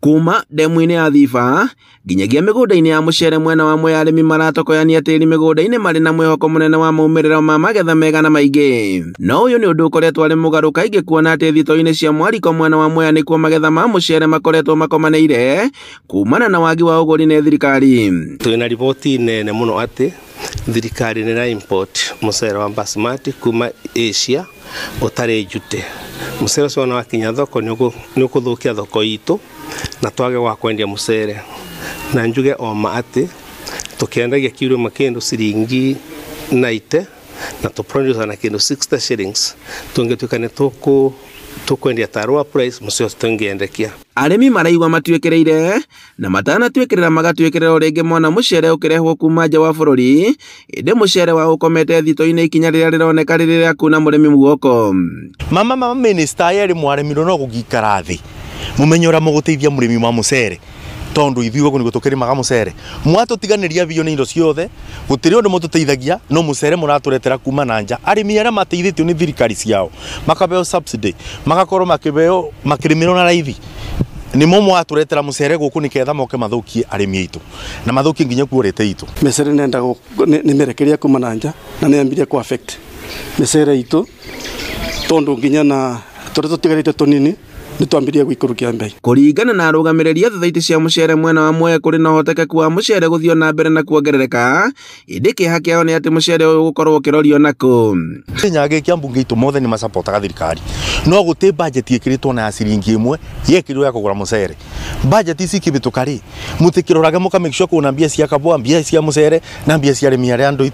Kuma ndemu-inĩ ya Thiba nginyagia mĩgũnda-inĩ ya mũcere mwena wa Mwea arĩmi maratokoyania tĩri mĩgũnda-inĩ marĩ na mwĩhoko mũnene wa maumĩrĩra ma magetha mega na maingĩ. No ũyũ nĩ ũndũ ũkoretwo arĩ mũgarũ kaingĩ kuona atĩ thito-inĩ cia Mwariko mwena wa Mwea nĩkuo magetha ma mũcere makoretwo makomanĩire kumana na wagi wa ũgũri nĩ thirikari. Twĩna riboti nene mũno atĩ thirikari nĩ ĩra import mũcere wa basmati kuma Asia ũtarĩ njute. Mũcere ũcio wona wakinya thoko nĩ ũkũthũkia thoko itũ na twage gwa kwendia mũcere. Na njuge o ma atĩ tũkĩendagia kiro ĩmwe kĩndũ ciringi 90 na tũproduce na kĩndũ 60 shillings, tũngĩtuĩka nĩ tũkwendia ta lower price mũcere ũcio tũngĩendekia. Arĩmi maraigua matuĩkĩrĩire na matanatuĩkĩrĩra magatuĩkĩrĩra o rĩngĩ mona mũcere ũkĩrehwo kuma nja wa bũrũri, ĩndĩ mũcere wao ũkomete thito-inĩ ikinya rĩrĩa rĩroneka rĩrĩ rĩa kuna mũrĩmi guoko. Mama minister yerĩ mwaremirwo no gũgĩikara thĩ mumenye ũrĩa mũgũteithia mũrĩmi wa mũcere tondu ithuĩ gũkũ nĩguo tũkĩrĩmaga mũcere. Mwatũtiganĩria biũ nĩ indo ciothe, gũtirĩ ũndũ mũtũteithagia, no mũcere mũratũretera kuma na nja. Arĩmi arĩa mateithĩtio nĩ thirikari ciao makabeo subsidy, magakorwo makĩbeo makĩrĩmĩrwo na raithi, nĩmo mwatũretera mũcere gũkũ nĩketha moke mathũkie arĩmi aitũ na mathũkie nginya kuorete itũ. Mĩcere nĩ mĩrekeria kuma na nja na nĩ yambirie ku affect mĩcere itũ tondu nginya na tũrĩa tũtigarĩte tũnini nĩtwambirie gũikũrũkia mbei. Kũringana na arũgamĩrĩri a thothaitĩ cia mũcere mwena wa Mwea kũrĩ na ũhotekeku wa mũcere gũthiĩ na mbere na kuongerereka, ĩndĩ kĩeha kĩao nĩ atĩ mũcere ũyũ ũgũkorwo ũkĩrorio nakũ. Kĩnya gĩkĩ ambunge aitũ mothe nĩ macapotaga thirikari, no gũtĩ budget ĩkĩrĩtwo na ya ciringi ĩmwe yekĩrirwo ya kũgũra mũcere. Budget ici ikĩhĩtũka rĩ, mũtikĩrorage mũka make sure kwĩna mbia cia kabũa, mbia cia mũcere na mbia cia arĩmi arĩa andũ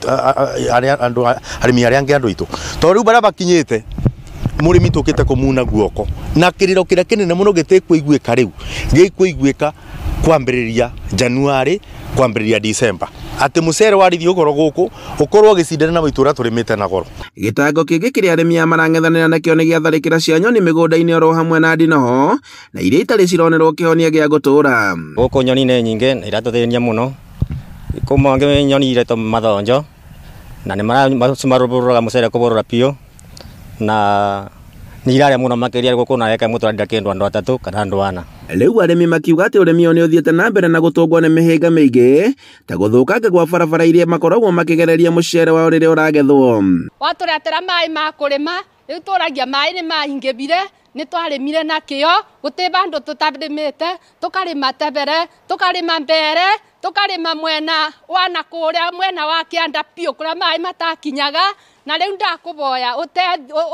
arĩa andũ arĩmi arĩa angĩ andũ aitũ. Tondũ rĩu barĩa bakinyĩte mũrĩmi tũkĩte kũmuna guoko na kĩrĩro kĩrĩa kĩnene mũno gĩtĩkũiguĩka rĩu gĩkũiguĩka kwambĩrĩria January kwambĩrĩria December atĩ mũcere warithio goro gũkũ ũkorwo ũgĩcindana na itũra tũrĩmĩte na goro. Gĩtango kĩngĩ kĩrĩa arĩmi aya marang'ethanĩra nakĩo nĩ gĩatharĩkĩra cia nyoni mĩgũnda-inĩ oro hamwe na ndinoho na iria itarĩ cironerwo kĩhonia gĩa gũtũra. Gũkũ nyoni nĩ nyingĩ na iratũthĩnia mũno, kuma nyoni iretwo mathonjo na nĩ marũrũraga mũcere kũbũrũra biũ na nĩ irarĩa mũno makĩria gũkũ na eka mũtwarĩra kĩndũ andũ atatũ kana andũ ana. Rĩu arĩmi makiuga atĩ ũrĩmi ũyũ nĩ ũthiĩte na mbere na gũtũngwo nĩ mĩhĩnga mĩingĩ ta gũthũkanga gwa barabara iria makoragwo makĩgereria mũcere wao rĩrĩa ũragethwo. Watũretera maĩ ma kũrĩma, rĩu tũragia maĩ nĩ maingĩbire, nĩ twarĩmire na kĩo, gũtĩ bandũ tũtarĩmĩte, tũkarĩma tebere, tũkarĩma mbere, tũkarĩma mwena wa na kũrĩa mwena wa kĩanda biũ kũrĩa maĩ matakinyaga, na rĩu ndakũboya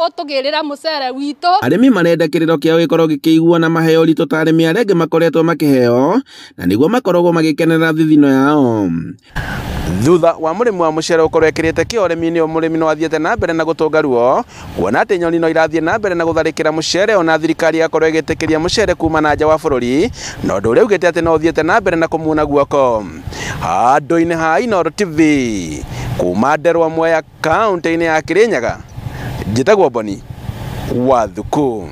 ũtũgĩrĩra mũcere witũ. Arĩmi marenda kĩrĩro kĩao gĩkorwo gĩkĩiguo na maheo ũritũ ta arĩmi arĩa angĩ makoretwo makĩheo na nĩguo makoragwo magĩkenera thithino yao. Thutha wa mũrĩmi wa mũcere ũkorwo ekĩrĩte kĩo ũrĩmi-inĩ ũyũ, mũrĩmi no athiĩte na mbere na gũtũnga ruo kuona atĩ nyoni no irathiĩ na mbere na gũtharĩkĩra mũcere ona thirikari yakorwo ĩgĩtĩkĩria mũcere kuma na nja wa bũrũri, na ũndũ ũrĩa ugĩte atĩ no ũthiĩte na mbere na kũmuna guoko. Handũ-inĩ ha Inooro TV kuma Nderwa Mwea kaũntĩ-inĩ ya Kĩrĩnyaga, njĩtagwo Boni Wathuku.